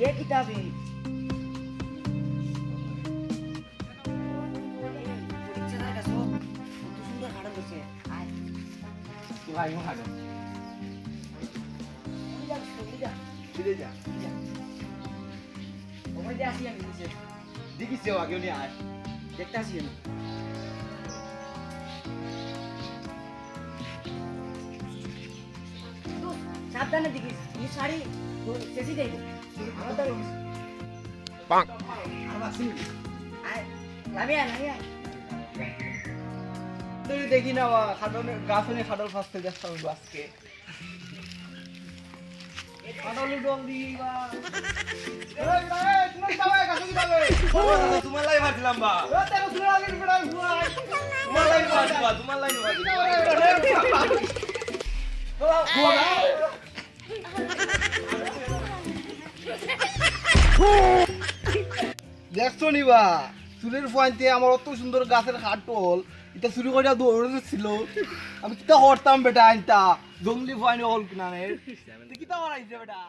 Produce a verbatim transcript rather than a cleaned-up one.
এ কিতা বে? পরীক্ষার কাছে কত সুন্দর কাঁঠাল ধরছে। আয়। তো আয়, ও কাঁঠাল। তুই যা, তুই যা। তুই যা। তুই যা। ওখানে দিয়ে আসি আমি নিচে। দেখিস যে আগে উনি আয়। দেখতে আসি আমি। দোস্ত, সাবধানে দেখিস, এই শাড়ি তো শেষই যাইব। আমার তো আর বাঁচি না। আয়, লামিয়া, লামিয়া। তুই দেখি না বা, খাটনে, গাছনে খাটল ফাঁসতে যাস আজকে। খাটল উঠল দি বা। এই, এই, তুমি যাবে, গাছে কি যাবে? ও, তোমার লাই মারছিলাম বা। ও, তেরো চুলের আগে বেড়াল ভুয়াই। তোমার লাই মারছি বা, তোমার লাই মারছি। দেখছো নি বা, চুলের ফুয়াইন্তে আমার অত সুন্দর গাছের খাটল, ইটা চুরি করিয়া দৌড়ছিল। আমি কিতা করতাম বেটা, আনতা জঙ্গলি ফুয়াইন অকল কিনানের। তুই কিতা করাইছে বেটা?